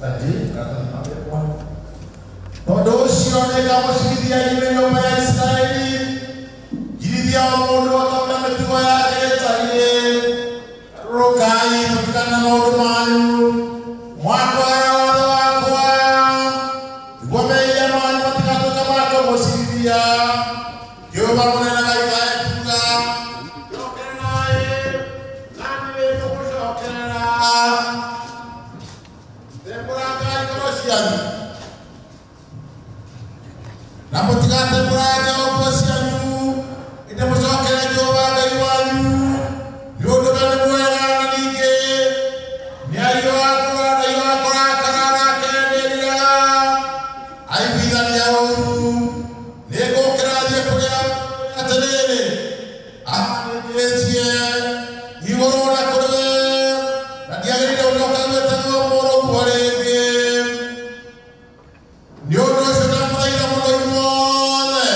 Tadi karatathi ma tondũ ũcio nĩngamũcirithia inyuĩ nyũmba ya Isiraeli, njirithia o mũndũ o ta ũrĩa mĩtugo yake ĩtariĩ. Garũrũkai mũtigane na maũndũ manyu, mwakwara watho wakwa, nĩguo mehia manyu matigatuĩke ma kũmũcirithia. Jehova mũnene Ngai ekuuga, njokererai, na niĩ nĩngũmũcokerera. Tembũrangai ngoro cianyu na mũtigatembũrange nguo cianyu, ĩndĩ mũcokere Jehova Ngai wanyu, nĩ ũndũ we nĩ mwega na ningĩ nĩahiũhaga kũrakara nake nĩeriraga aiguithania ũũru. Nĩngũũkĩra thiĩ kũrĩa atĩrĩrĩ, ahanĩtie igũrũ na kũrĩ we, na ndiagĩrĩire gũcoka gwĩtagwo mũrũguo rĩngĩ. Nĩ ũndũ ũcio ndamũthaitha mũno inyuothe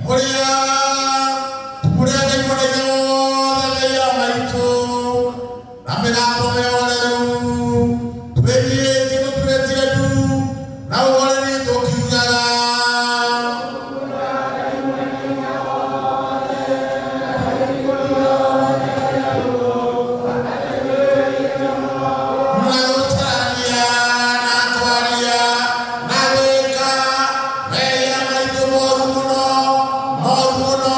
mũrĩa mũrĩa Ngai mũnene wothe mehia maitũ na mĩgambo mĩhoreru, twĩnyihĩtie tũturĩtie ndu na ũhoreri tũkiugaga, na gũtarania na kwaria na gwĩka mehia maitũ moru mũno moru mũno,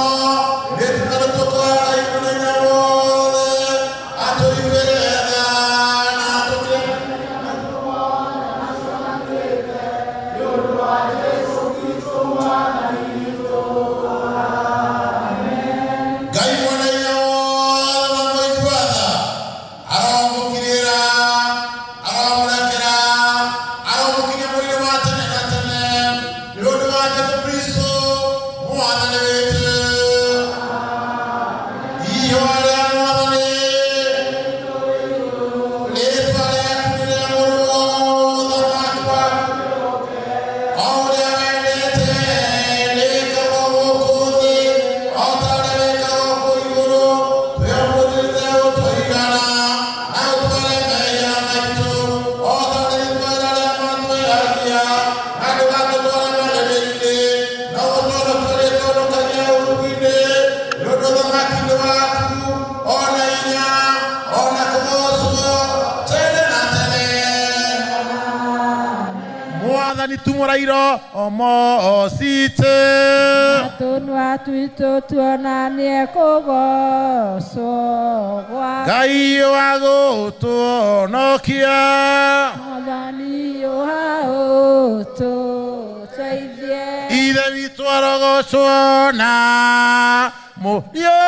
nĩtũkarũtũkwa Ngai mũnene wothe atũiguĩre tha na atũkĩre. Ngai mwene wothe na mũigua tha aromũkirĩra, aromũrekera, aromũkinyia mũrĩre wa tene na tene nĩ ũndũ wa Jesũ Kristũ Mwathani witũ. Ihũa rĩa Mwathani, rĩĩtwa rĩaku nĩ rĩa mũrũ ũthamaki waku, o ũrĩa wendete nĩwĩkagwo gũkũ thĩ o ta ũrĩa wĩkagwo kũu igũrũ. Twĩ ũmũthĩ ũtũigana na ũtware mehia maitũ o ta ũrĩa ithuĩ arĩa matwĩhagia, na ndũgatũtware magerio-inĩ, no ũtũhonokie tũhonokagie ũũru-inĩ, nĩ ũndũ ũthamaki nĩ waku, o na hinya, o na kũgoocwo tene na tene. Mwathani tumũrairo omocite Tũnua twitũ tuonanie kũgoocwo gwaku. Ngai wa gũtũhonokia. Mwathani ũha ũtũteithie. Ithe witũ arogocwo na Mũriũ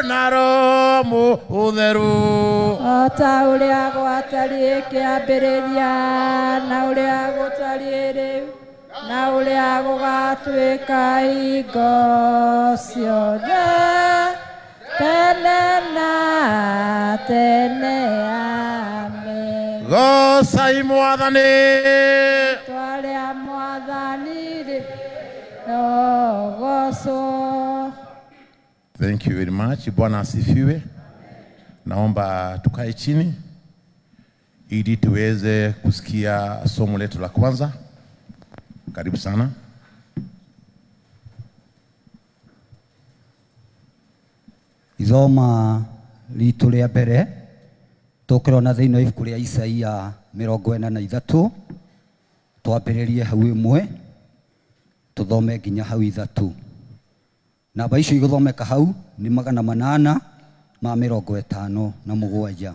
na Roho Mũtheru, o ta ũrĩa gwatariĩ kĩambĩrĩria, na ũrĩa gũtariĩ rĩu, na ũrĩa gũgatuĩka hingo ciothe, tene na tene. Amen. Gocai Mwathani. Twarĩa Mwathani rĩ rogocwo. Thank you very much. Bwana asifiwe. Naomba tukae chini ili tuweze kusikia somo letu la kwanza. Karibu sana. Ithoma ritũ rĩa mbere tũkĩrona thĩinĩ wa ibuku rĩa Isaia 43, twambĩrĩrie hau 1 tũthome nginya hau 3. Namba icio igũthomeka hau nĩ 857.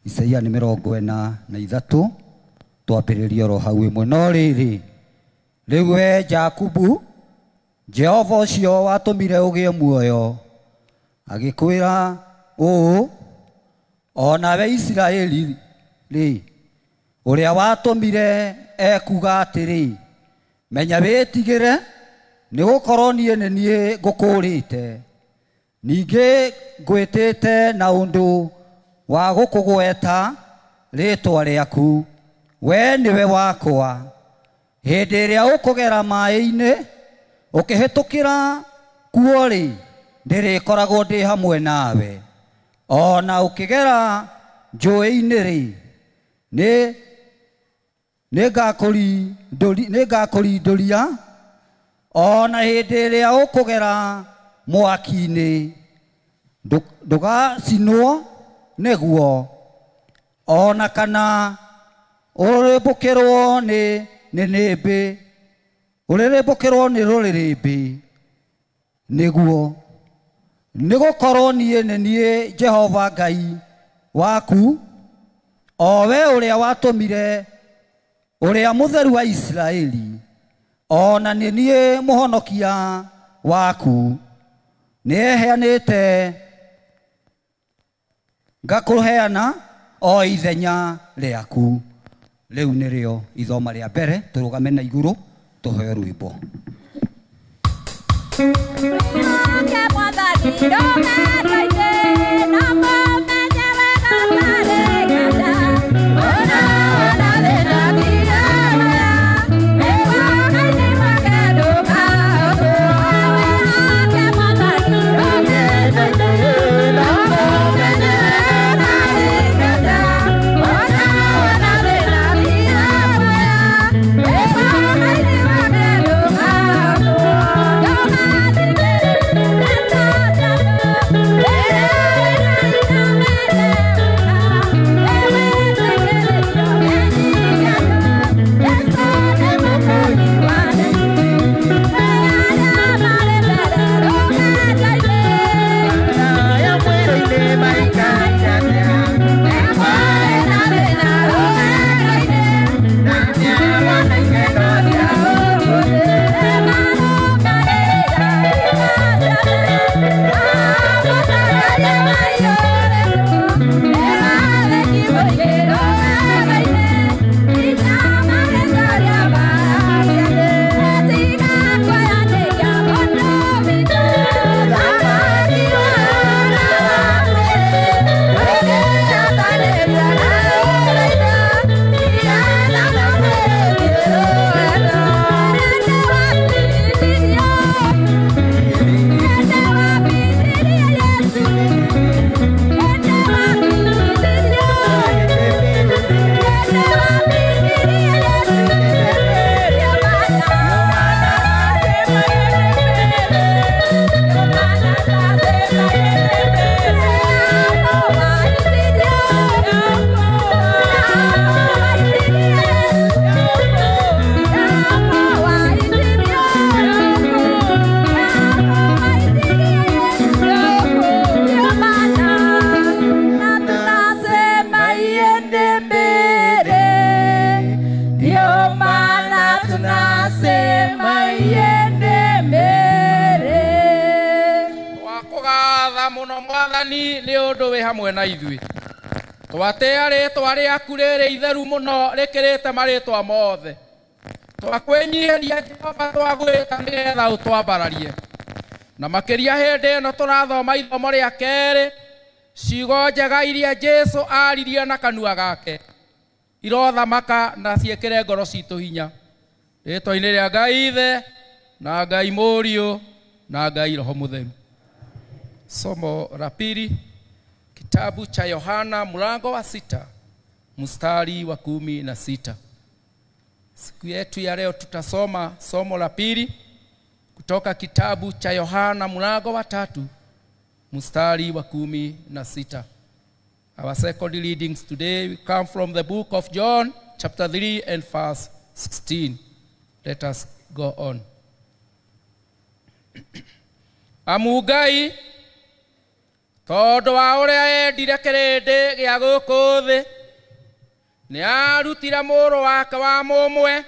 Isaia nĩ 43, twambĩrĩrie oro hau 1. No rĩrĩ, rĩu we Jakubu, Jehova ũcio watũmire ũgĩe muoyo agĩkwĩra ũũ, o nawe Isiraeli rĩ, ũrĩa watũmire ekuga atĩrĩ, menya wĩtigĩre, nĩ gũkorwo niĩ nĩ niĩ ngũkũũrĩte, ningĩ ngwĩtĩte na ũndũ wa gũkũgweta rĩĩtwa rĩaku, we nĩwe wakwa. Hĩndĩ ĩrĩa ũkũgera maĩ-inĩ ũkĩhĩtũkĩra kuo-rĩ, ndĩrĩkoragwo ndĩ hamwe nawe, o na ũkĩgera njũĩ-inĩ-rĩ, Nĩngakũrindũria ona hĩndĩ ĩrĩa ũkũgera mwaki-inĩ, ndũgacinwo nĩguo, ona kana ũrĩrĩmbũkĩrwo nĩ nĩnĩmbĩ, ũrĩrĩmbũkĩrwo nĩ rũrĩrĩmbĩ nĩguo. Nĩgũkorwo niĩ nĩ niĩ Jehova Ngai waku, o we ũrĩa watũmire ũrĩa mũtheru wa Isiraeli, ona nĩ niĩ mũhonokia waku. Nĩheanĩte ngakũheana o ithenya rĩaku. Rĩu nĩrĩo ithoma rĩa mbere, tũrũgame na igũrũ tũheo rwĩmbo. Twatea rĩtwa rĩaku rĩrĩ itheru mũno rĩkĩrĩte marĩtwa mothe. Twakwĩnyihĩria Jehova, twagwĩta nĩgetha ũtwambararie. Na makĩria hĩndĩ ĩno tũrathoma ithomo rĩa kerĩ, ciugo njega iria Jesũ aririe na kanua gake irothamaka na ciĩkĩre ngoro citũ hinya. Rĩtwa-inĩ rĩa Ngai Ithe na Ngai Mũriũ na Ngai Roho Mũtheru. Somo la pili, kitabu cha Yohana mlango wa 6 mstari wa 16. Siku yetu ya leo tutasoma somo la pili kutoka kitabu cha Yohana mlango wa 3 mstari wa 16. Our second readings today come from the book of John chapter 3 and verse 16. Let us go on. Amu Ngai tondũ wa ũrĩa endire kĩrĩndĩ gĩa gũkũ thĩ, nĩarutire mũrũ wake wa mũmwe,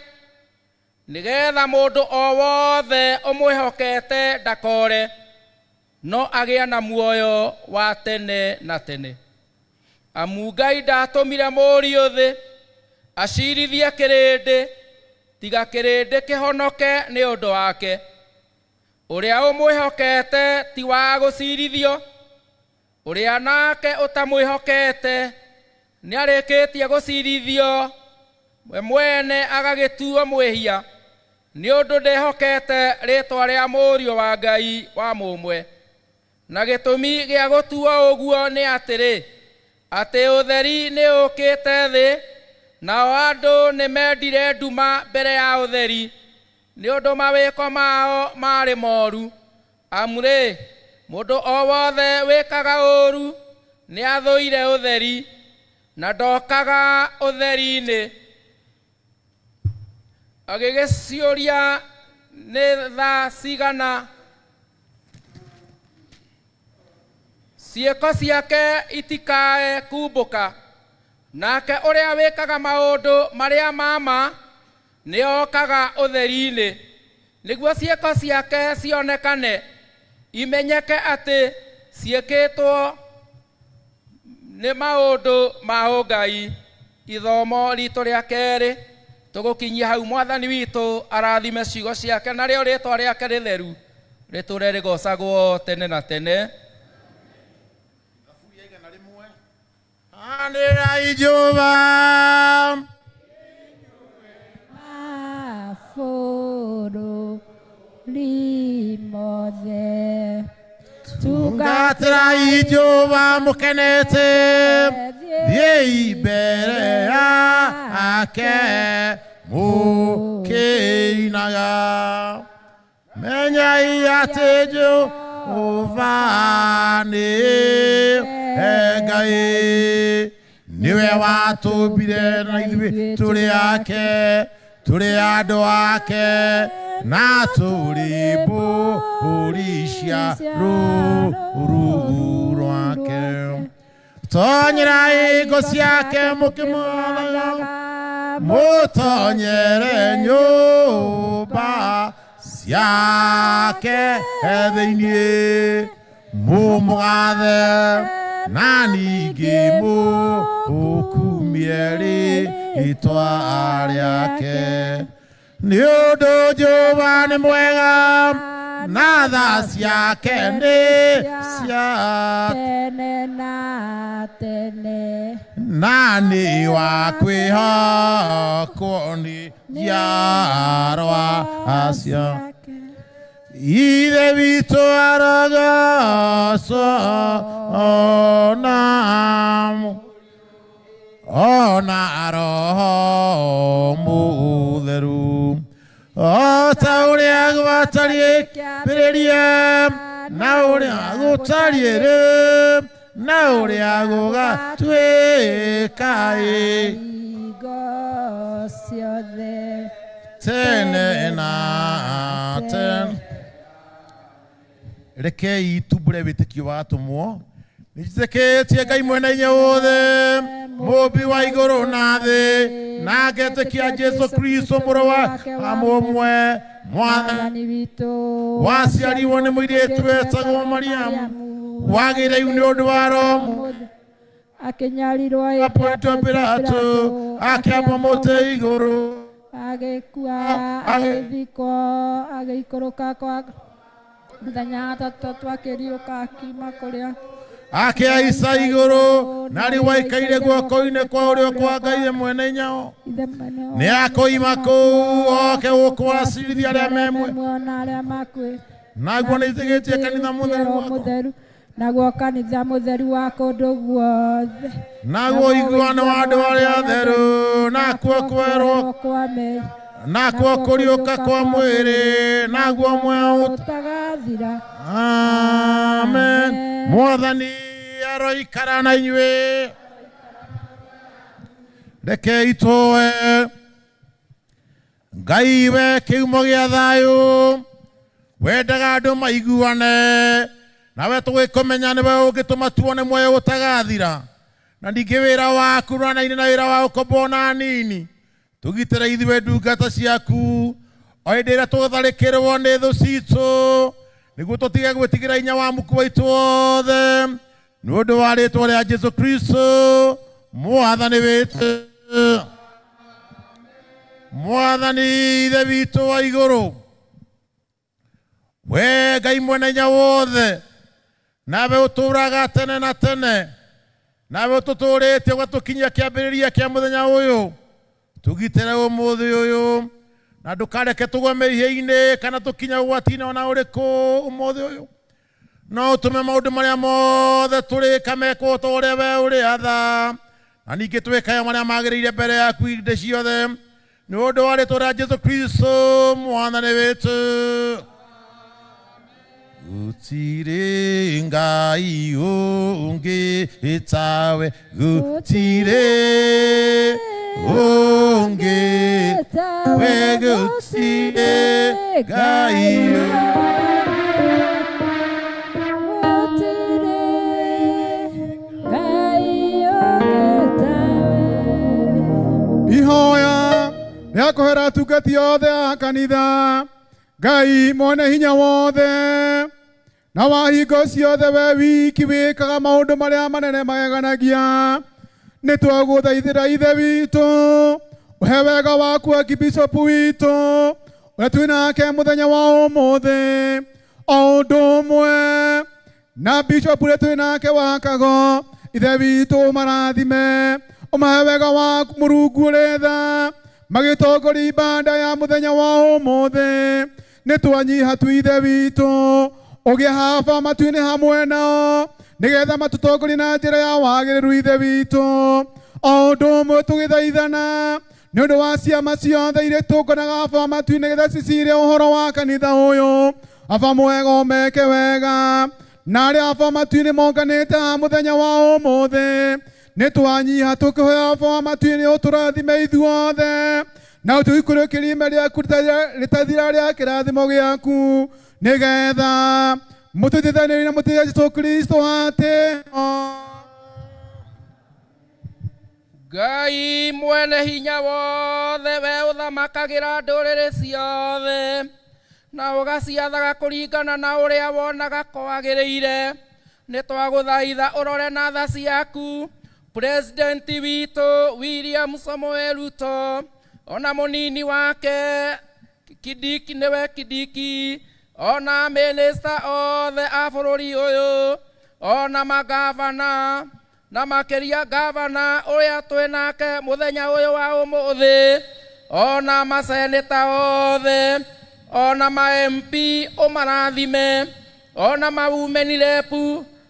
nĩgetha mũndũ o wothe ũmwĩhokete ndakore, no agĩe na muoyo wa tene na tene. Amu Ngai ndatũmire mũriũ thĩ acirithie kĩrĩndĩ, tiga kĩrĩndĩ kĩhonoke nĩ ũndũ wake. Ũrĩa ũmwĩhokete ti wa gũcirithio, ũrĩa nake ũtamwĩhokete nĩarĩkĩtie gũcirithio, we mwene agagĩtuo mwĩhia, nĩ ũndũ ndehokete rĩtwa rĩa mũriũ wa Ngai wa mũmwe. Na gĩtũmi gĩa gũtuo ũguo nĩ atĩrĩ, atĩ ũtheri nĩ ũkĩte thĩ, Nao andũ nĩ mendire nduma mbere ya ũtheri, nĩ ũndũ mawĩko mao maarĩ moru. Amu-rĩ, mũndũ o wothe wĩkaga ũũru nĩ athũire ũtheri na ndokaga ũtheri-inĩ. Agĩgĩciũria nĩ thaa cigana ciĩko ciake itikae kumbũka. Nake ũrĩa wĩkaga maũndũ marĩa ma ma nĩokaga ũtheri-inĩ, nĩguo ciĩko ciake cionekane, imenyeke atĩ ciĩkĩtwo nĩ maũndũ ma ũngai. Ithomo ritũ rĩa kerĩ tũgũkinyia hau. Mwathani witũ arathime ciugo ciake, narĩo rĩtwa rĩake rĩtheru rĩtũre rĩgocagwo tene na tene. Anĩrĩrai Jehova. Mabũrũri mothe. Tungatĩrai Jehova mũkenete, thiĩi mbere yake mũkĩinaga. Menyai atĩ Jehova nĩwe Ngai, nĩwe watũmbire na ithuĩ tũrĩ ake, tũrĩ andũ ake na tũrĩ mbũri cia rũũru rwake. Tonyerai ngo ciake mũkĩmwathaga, mũtonyere nyũmba ciake thĩinĩ, mũmũgathe na ningĩ mũkumie rĩĩtwa rĩake. Nĩ ũndũ Jehova nĩ mwega na tha ciake nĩ cia tene na tene, na nĩ wa kwĩhokwo nĩ njiarwa ciake. Ithe witũ arogocwo ona Roho Mũtheru, o ta ũrĩa gwatariĩ kĩambĩrĩria, na ũrĩa gũtariĩ rĩu, na ũrĩa gũgatuĩka hingo ciothe, tene na tene. Rekei tumbũre wĩtĩkio wa atũmwo. Nĩnjĩtĩkĩtie Ngai mwene hinya wothe, mũmbi wa igũrũ na thĩ, na ngetĩkia Jesũ Kristo mũrũ wa mũmwe Mwathani witũ, waciarirwo nĩ mũirĩtu wetagwo Mariamu, wagĩire ihu nĩ ũndũ wa Roho, akĩnyarirwo hĩndĩ ya Pontio Pilato, akĩambwo mũtĩ igũrũ, agĩkua, agĩthikwo, agĩikũrũka kwa mũthenya wa gatatũ, akĩriũka akiuma kũrĩa akĩhaica igũrũ, na rĩu aikaire guoko-inĩ kwa ũrĩo kwa Ngai mwene hinya. Ithe mwene Nĩ akoima kũu oke gũkũ acirithia arĩa me muoyo na arĩa makuĩte. Naguo nĩnjĩtĩkĩtie kanitha mũtheru Roho wa mũtheru, naguo kanitha mũtheru wa kũndũ guothe, naguo ũiguano wa andũ arĩa atheru, nakuo kwerwo kwa mehia, nakuo kũriũka kwa mwĩrĩ, naguo muoyo ũtagathira. Amen. Mwathani aroikara na inyuĩ. Rekei tũe Ngai we kĩhumo gĩa thayũ, wendaga andũ maiguane nawe, tũgĩkũmenya nĩwe ũngĩtũma tuone muoyo ũtagathira, na ningĩ wĩra waku rwanaine na wĩra wa ũkombo na nini. Tũgitĩre ithuĩ ndungata ciaku o hĩndĩ ĩrĩa tũgũtharĩkĩrwo nĩ thũ citũ, nĩguo tũtige gwĩtigĩra hinya wa muku waitũ wothe, nĩ ũndũ wa rĩtwa rĩa Jesũ Kristo Mwathani witũ. Mwathani Ithe witũ wa igũrũ, we Ngai mwene hinya wothe, nawe ũtũũraga tene na tene, nawe ũtũtũũrĩtie ũgatũkinyia kĩambĩrĩria kĩa mũthenya ũyũ, tũgitĩre ũmũthĩ ũyũ na ndũkareke tũgwe mehia-inĩ kana tũkinye ũgwati-inĩ ona ũrĩkũ ũmũthĩ ũyũ, no ũtũme maũndũ marĩa mothe tũrĩka mekwo ta ũrĩa we ũrĩatha, Na ningĩ twĩkage marĩa magĩrĩire mbere yaku hĩndĩ ciothe nĩ ũndũ wa rĩĩtwa rĩa Jesũ Kristo mwathani witũ. Gũtirĩ Ngai ũngĩ tawe, gũtirĩ ũngĩ we, gũtirĩ Ngai Ihoya rĩa kũhera atungati othe a kanitha Ngai mwene hinya wothe na wa hingo ciothe we wiki wĩkaga maũndũ marĩa manene mageganagia nĩ twagũthaithĩra Ithe witũ ũhe wega waku akibishopu witũ ũrĩa twĩ nake mũthenya wa ũmũthĩ o ũndũ ũmwe na bishopu ũrĩa twĩ nake wa Kago Ithe witũ ũmarathime ũmahe wega waku Mũrungu ũrĩ tha magĩtongoria ibanda ya mũthenya wa ũmũthĩ nĩ twanyiha tu Ithe witũ ũgĩe haba matu-inĩ hamwe nao nĩgetha matũtongorie na njĩra ya wagĩrĩru Ithe witũ o ũndũ ũmwe tũgĩthaithana nĩ ũndũ wa ciama ciothe iria tũngonaga aba matu-inĩ nĩgetha cicire ũhoro wa kanitha ũyũ aba mwega ũmeke wega na arĩa aba matu-inĩ monganĩte haha mũthenya wa ũmũthĩ nĩ twanyiha tũkĩhoya aba wa matu-inĩ ũtũrathime ithuothe na ũtũikũrũkĩrie ime rĩaku rĩtathira rĩa kĩrathimo gĩaku nĩgetha mũtũteithanĩrie na mũteithia Jesũ Kristo atĩ Ngai mwene hinya wothe we ũthamakagĩra ndũrĩrĩ ciothe na ũgaciathaga kũringana na ũrĩa wonaga kwagĩrĩire nĩ twagũthaitha ũrore na tha ciaku President witũ William Samoei Ruto ona mũnini wake Kidiki nĩwe Kidiki ona minista othe a bũrũri ũyũ ona magavana na makĩria gavana ũrĩa twĩ nake mũthenya ũyũ wa ũmũthĩ ona maseneta othe ona ma MP ũmarathime ona ma women rep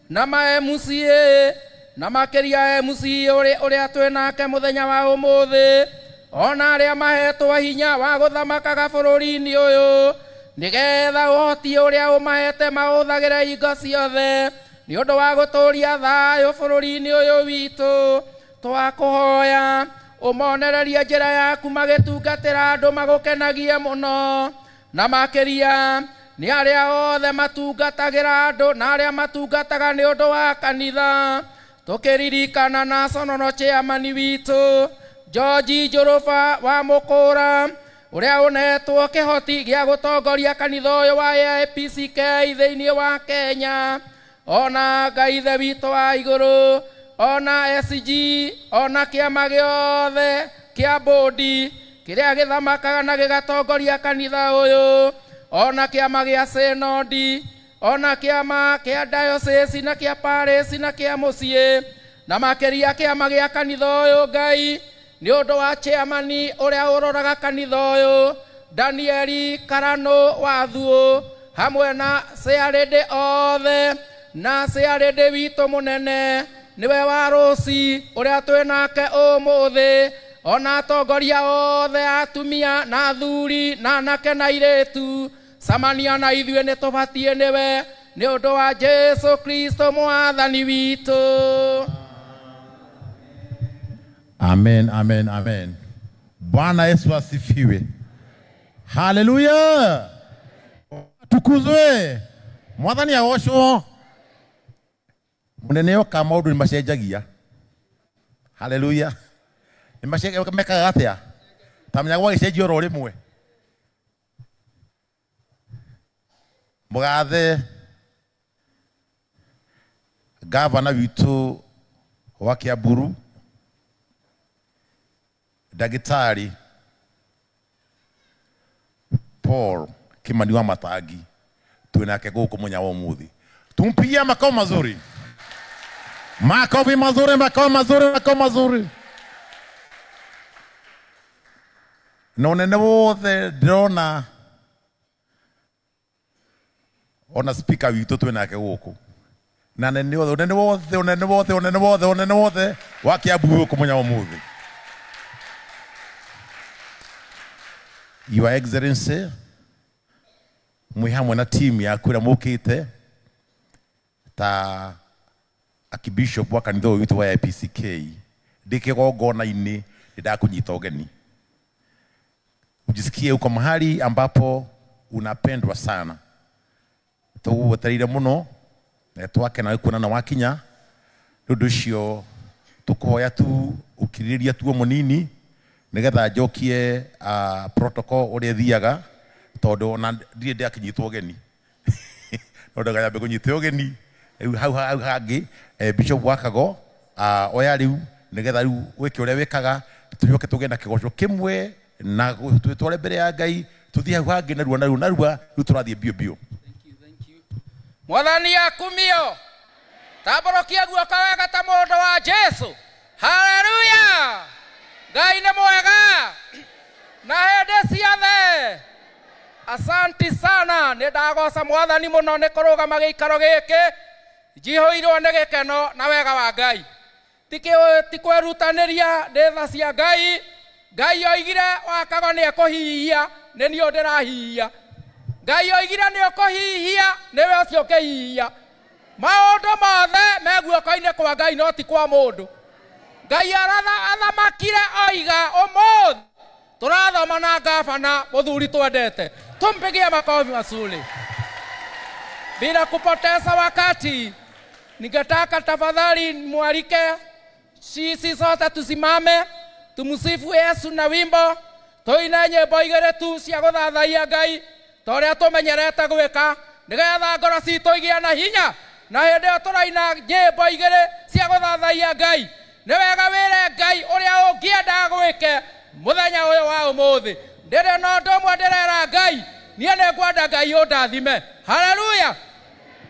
na ma MCA na makĩria MCA ũrĩa twĩ nake mũthenya wa ũmũthĩ ona arĩa mahetwo hinya wa gũthamakaga bũrũri-inĩ ũyũ nĩgetha ũhoti ũrĩa ũmahete maũthagĩre hingo ciothe nĩ ũndũ wa gũtũũria thayũ bũrũri-inĩ ũyũ witũ twakũhoya ũmonererie njĩra yaku magĩtungatĩra andũ magũkenagie mũno na makĩria nĩ arĩa othe matungatagĩra andũ na arĩa matungataga nĩ ũndũ wa kanitha tũkĩririkana na Sonono chairman witũ George Njũrũba wa Mũkũra ũrĩa ũnetwo kĩhoti gĩa gũtongoria kanitha ũyũ wa AIPCK thĩinĩ wa Kenya ona Ngai Ithe witũ wa igũrũ ona SG ona kĩama gĩothe kĩa bodi kĩrĩa gĩthamakaga na gĩgatongoria kanitha ũyũ ona kĩama gĩa synodi ona kĩama kĩa diocese na kĩa parish na kĩa mũciĩ na makĩria kĩama gĩa kanitha ũyũ Ngai nĩ ũndũ wa chairman ũrĩa ũroraga kanitha ũyũ Danieli Karano Wathuũ hamwe na ciarĩndĩ othe na ciarĩndĩ witũ mũnene nĩwe wa Rũci ũrĩa twĩ nake ũmũthĩ ona atongoria othe atumia na athuri na anake na airĩtu camania na ithuĩ nĩ tũbatiĩ nĩwe nĩ ũndũ wa Jesũ Kristo mwathani witũ. Amen, amen, amen. Bwana Yesu asifiwe. Haleluya. Tukuzwe. Mwathani agocwo. Munene oka maundu ni macenjagia. Haleluya. Ni macenjagia mekaga atia? Ta menya gwagĩcenjia oro rĩmwe. Mũgathe gavana witũ wa Kiamburu Ndagĩtarĩ Paul Kimani wa Matangi twĩ nake gũkũ mũnya wa ũmũthĩ. Tumpigie makao mazuri. Makofi mazuri, makao mazuri, makao mazuri. Na ũnene wothe ndĩrona ona speaker witũ twĩ nake gũkũ. Na nene wothe, ũnene wothe, ũnene wothe, ũnene wothe, ũnene wothe. Wa Kiambu gũkũ mũthenya wa ũmũthĩ. Your Excellency, mwĩ hamwe na team yaku ĩrĩa mũkĩte ta Archbishop wa kanitha ũyũ witũ wa APCK ndĩ kĩgongona-inĩ ndĩndakũnyita ũgeni. Ujisikie uko mahali ambapo unapendwa sana. Tũgwetereire mũno na twakena kuona na wakinya. Nĩ ũndũ ũcio tũkũhoya tu ũkirĩrĩria tu o mũnini nĩgetha njokie protocol ũrĩa ĩthiaga tondũ ona ndirĩ ndĩrakinyitwo ũgeni. No ndagayambe kũnyita ũgeni rĩu hau hau hangĩ Bishop wa Kago oya rĩu nĩgetha rĩu wĩke ũrĩa wĩkaga tũcoke tũgĩe na kĩgoco kĩmwe na twĩtware mbere ya Ngai tũthiĩ hau hangĩ narua narua narua rĩu tũrathiĩ biũ biũ. Mwathani akumio. Tambũrũkia guoko wega ta mũndũ wa Jesu. Haleluya. Ngai nĩ mwega na hĩndĩ ciothe. Asanti sana. Nĩ ndagoca Mwathani mũno nĩ kũrũgama gĩikaro gĩkĩ njihũirwo nĩ gĩkeno na wega wa Ngai. Ti kwĩrutanĩria nĩ tha cia Ngai. Ngai oigire wakago nĩ ekũhihia, nĩ niĩ ndĩrahihia. Ngai oigire nĩ ũkũhihia, nĩwe ũcio ũkĩhihia. Maũndũ mothe me guoko-inĩ kwa Ngai no ti kwa mũndũ. Ngai athamakire oiga ũmũthĩ tũrathoma na gavana mũthuri twendete. Tumpigie makofi mazuri. Bila kupoteza wakati, ningetaka tafadhali mwalike sisi sote tusimame tumsifu Yesu na wimbo tuine nyĩmbo igĩrĩ tu cia gũthathaiya Ngai ta ũrĩa tũmenyerete gwĩka nĩgetha ngoro citũ igĩe na hinya. Na hĩndĩ ĩyo tũraina nyĩmbo igĩrĩ cia gũthathaiya Ngai, nĩ wega wĩre Ngai ũrĩa ũngĩenda gwĩke mũthenya ũyũ wa ũmũthĩ. Ndĩrĩ na ũndũ ũmwe ndĩrera Ngai, niĩ nĩngwenda Ngai ũndathime. Haleluya.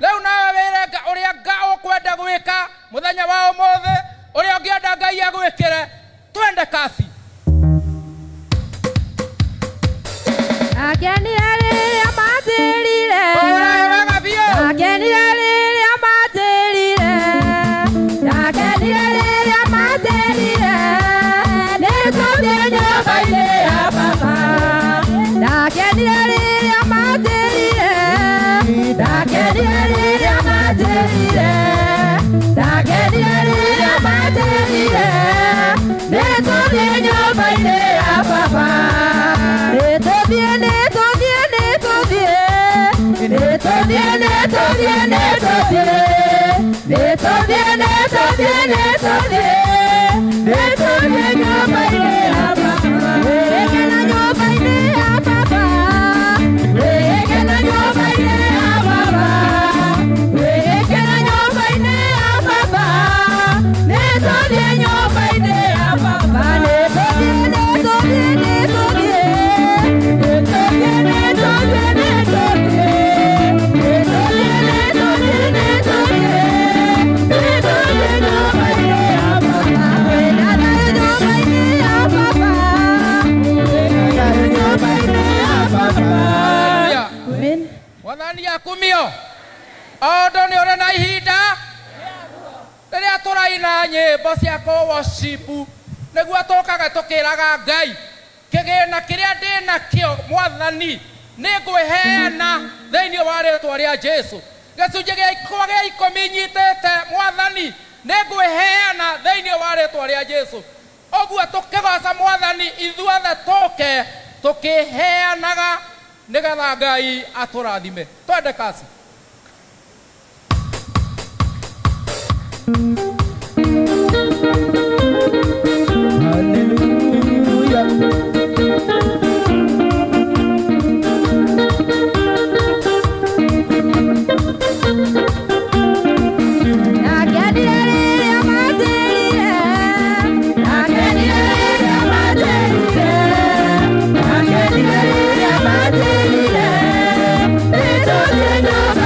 Rĩu nawe wĩre ũrĩa ũkwenda gwĩka mũthenya wa ũmũthĩ, ũrĩa ũngĩenda Ngai agwĩkĩre. Twende kasi. Akenire rĩrĩa manjĩrire. Akenire rĩrĩa manjĩrire. Akenire rĩrĩa manjĩrire. Nĩtũthiĩ nyũmba-inĩ ya baba. Ndakenire rĩrĩa manjĩrire. Ndakenire rĩrĩa manjĩrire. Ndakenire rĩrĩa manjĩrire. Nĩtũthiĩ nyũmba-inĩ ya baba. Nĩtũthiĩ, nĩtũthiĩ, nĩtũthiĩ. Nĩtũthiĩ, nĩtũthiĩ, nĩtũthiĩ. Nĩtũthiĩ, nĩtũthiĩ, nĩtũthiĩ. Nĩtũthiĩ nyũmba-inĩ ya baba. Wĩkena nyũmba-inĩ ya baba. Wĩkena nyũmba-inĩ ya baba. Wĩkena nyũmba-inĩ ya baba. Nĩtũthiĩ nyũmba-inĩ ya baba. Nĩtũthiĩ, nĩtũthiĩ, nĩtũthiĩ. Nĩtũthiĩ, nĩtũthiĩ, nĩtũthiĩ. Nĩtũthiĩ, nĩtũthiĩ, nĩtũthiĩ. Nĩtũthiĩ nyũmba-inĩ ya baba. Wĩna thayũ nyũmba-inĩ ya baba. Wĩna thayũ nyũmba-inĩ ya baba. Haleluya. Amen. Mwathani akumio. O ũndũ nĩ ũrĩ na ihinda rĩrĩa tũraina nyĩmbo cia kũ-worship nĩguo tũkaga tũkĩraga Ngai kĩgĩna kĩrĩa ndĩ nakĩo Mwathani nĩngwĩheana thĩinĩ wa rĩtwa rĩa Jesu. Gĩcunjĩ gĩakwa gĩa ikũmi nyitĩte Mwathani nĩngwĩheana thĩinĩ wa rĩtwa rĩa Jesu. Ũguo tũkĩgoca Mwathani ithuothe tũke tũkĩheanaga nĩgetha Ngai atũrathime. Twende kasi. Hallelujah. Ndakenire rĩrĩa manjĩrire. Ndakenire rĩrĩa manjĩrire. Ndakenire rĩrĩa manjĩrire. Nĩtũthiĩ nyũmba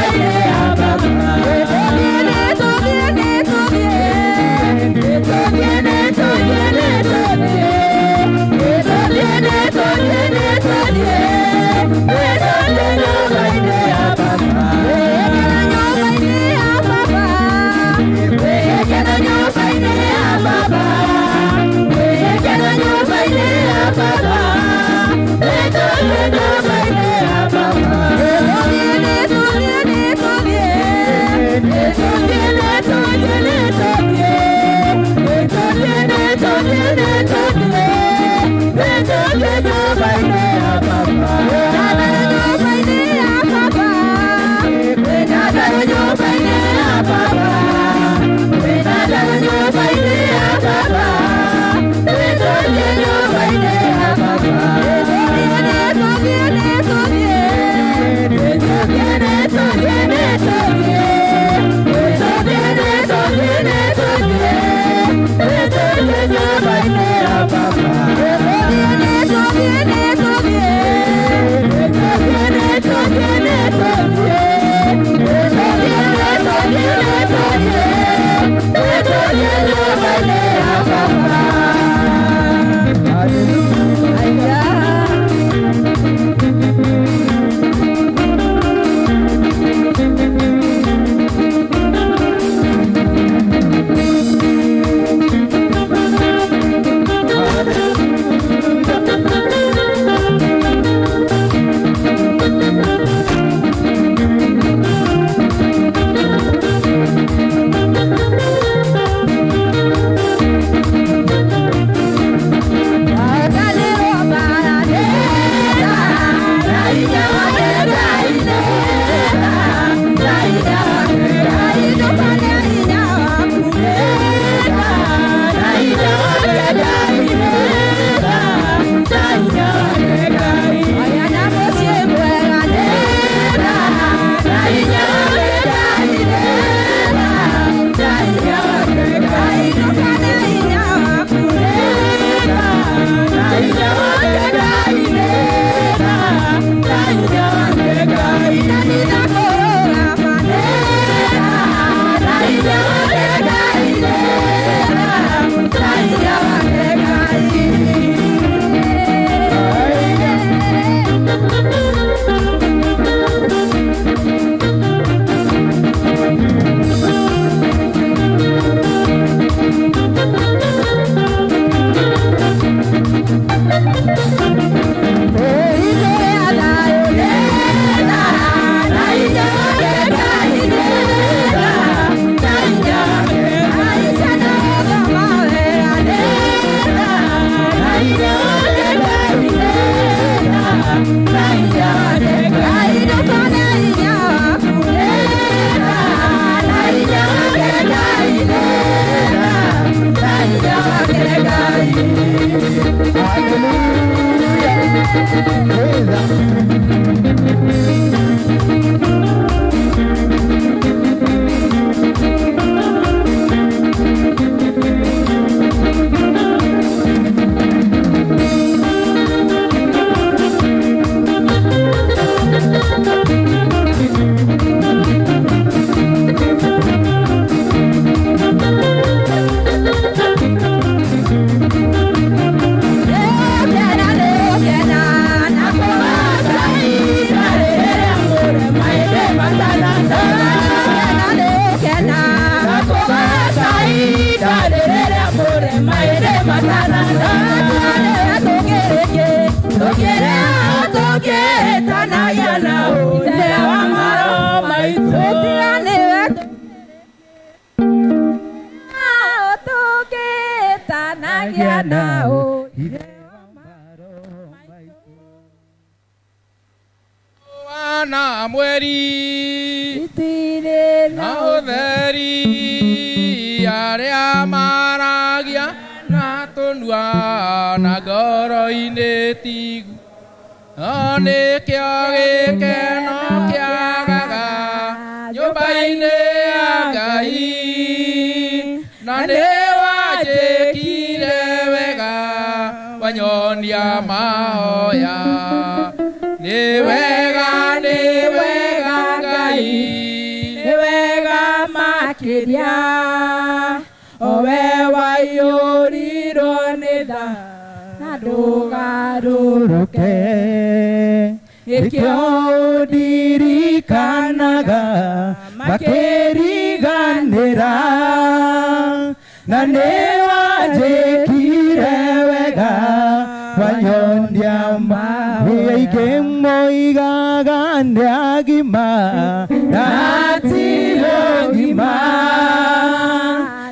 Na mweri na ũtheri arĩa maragia na tũnua na ngoro-inĩ tigu no nĩkĩo gĩkeno kĩagaga nyũmba-inĩ ya Ngai na nĩwanjĩkire wega wanyonia mahoya nĩ wega Ngai nĩ wega makĩria owe waiyũrirwo nĩ tha na ndũgarũrũke nĩkĩo ndirikanaga makĩriganĩra na nĩwanjĩkire wega wanyonia aingĩ moigaga nĩ agima na ti ũgima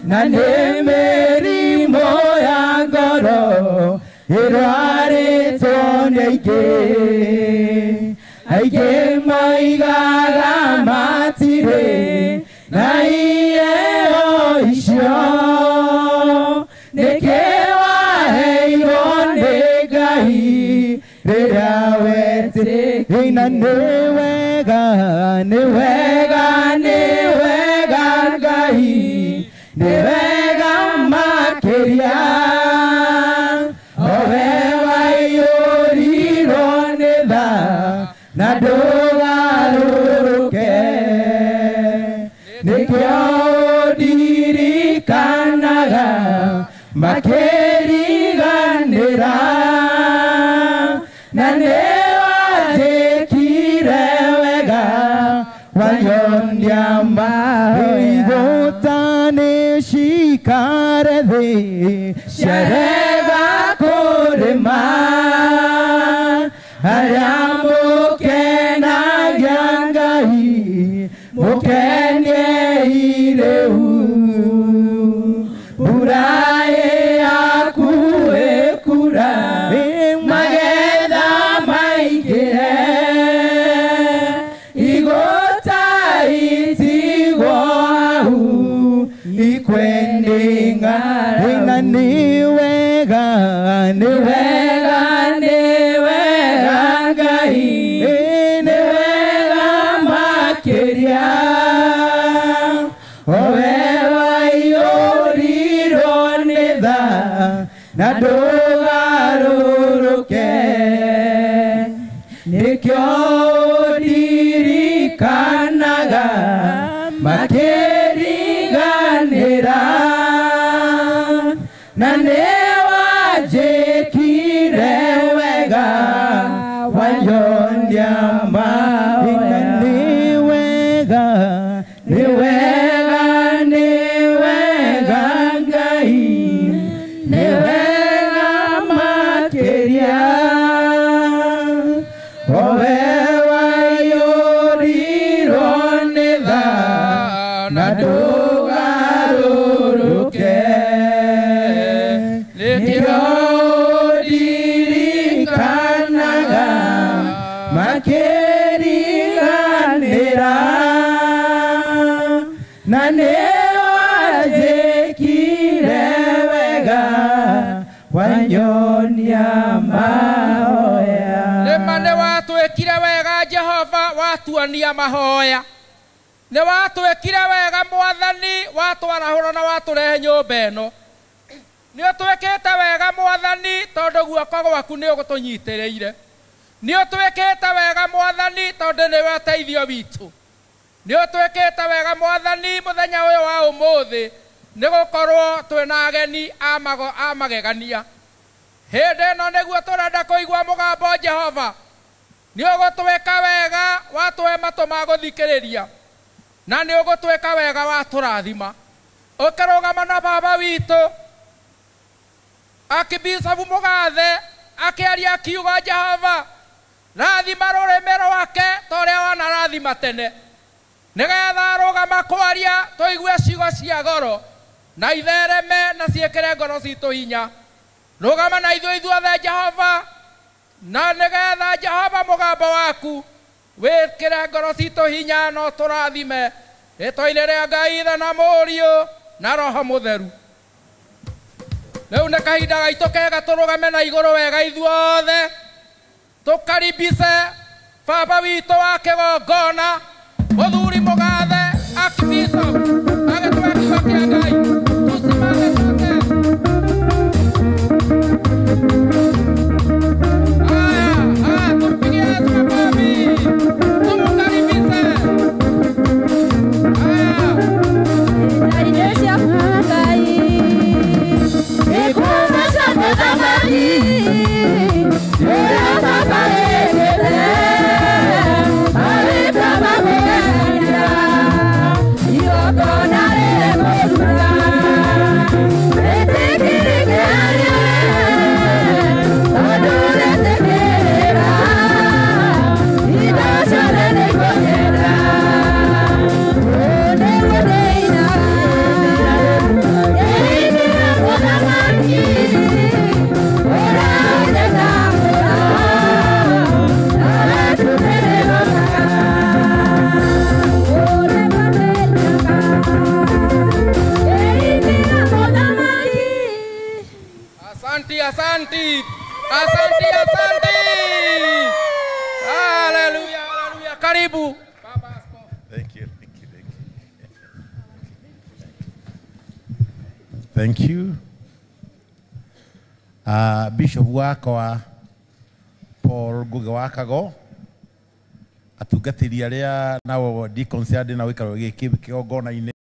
na nĩ mĩrimũ ya ngoro ĩrwarĩtwo nĩ aingĩ aingĩ moigaga matirĩ na iheo icio nĩkĩ waheirwo nĩ Ngai rĩrĩa wetĩkĩra nĩ wega nĩ wega nĩ wega Ngai nĩ wega makĩria owe waiyũrirwo nĩ tha na ndũgarũrũke nĩkĩo ndirikanaga makĩriganĩra na nĩwanjĩkire wega wanyonia igũta nĩcikare thĩ ciarega kũrĩma arĩa mũkenagia Ngai mũkeniei rĩu mbura yaku ĩkura magetha maingĩhe igũta itigwo hau ikwendinga na nĩ wega nĩ wega nĩ wega Ngai nĩ wega makĩria owe waiyũrirwo nĩ tha na ndũgarũrũke nĩkĩo ndirikanaga makĩriganĩra na nĩwanjĩkire wega wanyonia mahoya nĩ wega nĩ wega nĩ wega Ngai nĩ wega makĩria owe waiyũrirwo nĩ tha na ndũgarũrũke nĩkĩo ndirikanaga makĩriganĩra na nĩwanjĩkire wega wanyonia mahoya. watuonia mahoya. Nĩ watwĩkire wega Mwathani, watwarahũra na watũrehe nyũmba ĩno. Nĩ ũtwĩkĩte wega Mwathani tondũ guoko gwaku nĩ ũgũtũnyitĩrĩire. Nĩ ũtwĩkĩte wega Mwathani tondũ nĩwe ũteithio witũ. Nĩ ũtwĩkĩte wega Mwathani mũthenya ũyũ wa ũmũthĩ, nĩ gũkorwo twĩna ageni a magegania. Hĩndĩ ĩno nĩguo tũrenda kũigua mũgambo Jehova. Nĩ ũgũtwĩka wega watũhe matũ ma gũthikĩrĩria, na nĩ ũgũtwĩka wega watũrathima. Ũkĩrũgama na baba witũ Archbishop Mũgathe akĩaria akiuga, Jehova rathima rũrĩmĩ rwake ta ũrĩa wanarathima tene, nĩgetha arũgama kwaria tũigue ciugo cia goro na ithereme na ciĩkĩre ngoro citũ hinya. Rũgama na ithuĩ ithuothe Jehova, na nĩgetha Jehova mũgambo waku wĩkĩre ngoro citũ hinya no tũrathime rĩtwa-inĩ rĩa Ngai Ithe na Mũriũ na Roho Mũtheru. Rĩu nĩ kahinda gaitũ kega tũrũgame na igũrũ wega ithuothe, tũkaribice baba witũ wa kĩgongona mũthuri Mũgathe Archbishop agĩtũhe kiugo kĩa Ngai. Tusimame sote. Haya, haya, tumpigie Yesu makofi, tumkaribishe. Haya. Asanti, asanti, asanti, asanti. Haleluya, haleluya. Karibu Baba Askofu. Thank you, thank you, thank you. Thank you. Bishop wakwa Paul Ngugi wa Kago, atungatĩri arĩa nao deacons arĩa ndĩ nao gĩikaro gĩkĩ kĩgongona-inĩ.